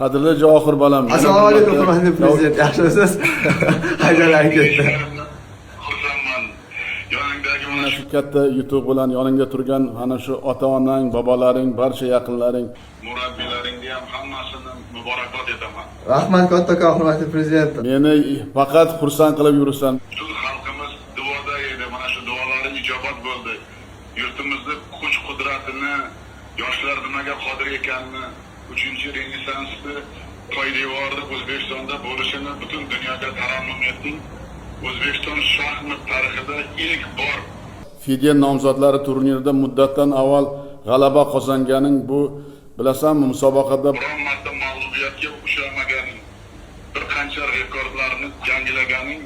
Qadrli Javohir bolam. Assalomu alaykum, hurmatli prezident. Yaxshimisiz? Hayajonlanib ketdi. Xursandman. Yoningdagi mana Mana shu shu katta yutuq bilan yoningda turgan ana shu ota-onang, bobolaring, barcha yaqinlaring murabbiylaringni ham hammasini muborakbod etaman. Rahmat kattakon, hurmatli prezident. Meni faqat xursand qilib yuribsan. Butun xalqimiz duoda edi. Mana shu duolari ijobat bo'ldi. Yurtimizni kuch qudratini, yoshlar nimaga qodir ekanini, uchinchi Renessansni poydevori O'zbekistonda bo'lishini butun dunyoga tarannum etding. O'zbekiston shaxmat tarixida ilk bor FIDE nomzodlari turnirida muddatdan avval g'alaba qozonganing bu, bilasanmi, musobaqada biron marta mag'lubiyatga uchramaganing, bir qancha rekordlarni yangilaganing,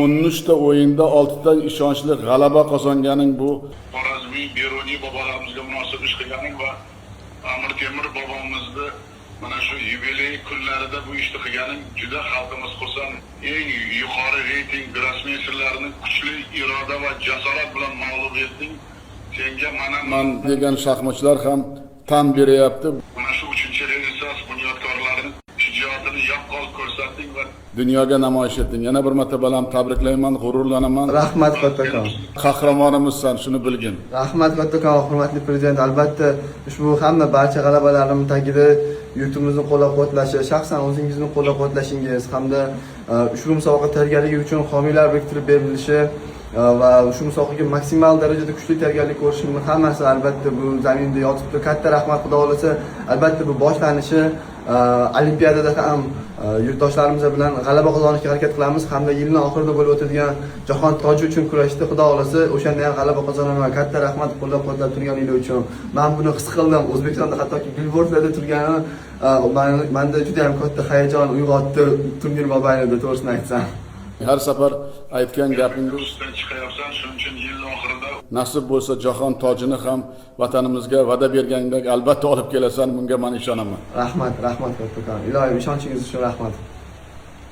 13 ta o'yinda 6 ta ishonchli g'alaba qozonganing bu Xorazmiy, Beruniy bobolarimizga munosib ish qilganing va Amir Temur bobomizni mana shu yubiley kunlarida bu ishni qilganing, juda xalqimiz xursand. Eng yuqori reyting grossmeysterlarini kuchli iroda va jasorat bilan mag'lub etding. Senga mana man degan shaxmatchilar ham tan beryapti. Mana shu uchinchi Renessans bunyodkorlarini shijoatini yaqqol ko'rsatding va Dunyoga namoyish etding. Yana bir marta, bolam, tabriklayman, g'ururlanaman. Rahmat kattakon. Qahramonimizsan, shuni bilgin. Rahmat kattakon, hurmatli prezident. Albatta, ushbu hamma barcha g'alabalarim tagida yurtimizni qo'llab-quvvatlashi, shaxsan o'zingizni qo'llab-quvvatlashingiz hamda ushbu musobaqa tayyorgarligi uchun homiylar biriktirib berilishi va shu musobaqaga maksimal darajada kuchli tayyorgarlik ko'rishimni hammasi albatta bu zaminda yotibdi. Katta rahmat, Xudo xohlasa, albatta bu boshlanishi, olimpiadada ham yurtdoshlarimiz bilan g'alaba qozonishga harakat qilamiz hamda yilni oxirida bo'lib o'tadigan jahon toji uchun kurashda, Xudo xohlasa, o'shanda ham g'alaba qozonaman. Katta rahmat qo'llab-quvvatlab turganinglar uchun. Men buni his qildim. O'zbekistonda hattoki bilbordlarda turgani menda juda ham katta hayajon uyg'otdi turnir mobaynida, to'g'risini aytsam. Har safar aytgan gapingni ustidan chiqayapsan. Shuning uchun yil oxirida nasib bo'lsa, jahon tojini ham vatanimizga va'da berganingdek albatta olib kelasan, bunga man ishonaman. Rahmat, rahmat kattakon. Iloyim, ishonchingiz uchun rahmat.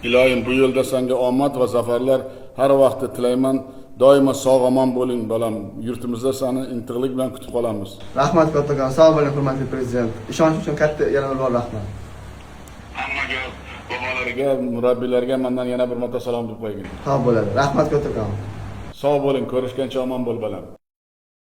Iloyim, bu yo'lda senga omad va zafarlar har vaqtda tilayman. Doimo sog' omon bo'ling, bolam. Yurtimizda seni intiqlik bilan kutib qolamiz. Rahmat kattakon. Sog' bo'ling, hurmatli prezident. Ishonch uchun katta yana bir bor rahmat. Hammaga, bobolariga Ularga, murabbiylarga mandan yana bir marta salom deb qo'ygin. Xo'p, bo'ladi. Rahmat kattakon. Sog' bo'ling, ko'rishgancha omon bo'l, bolam.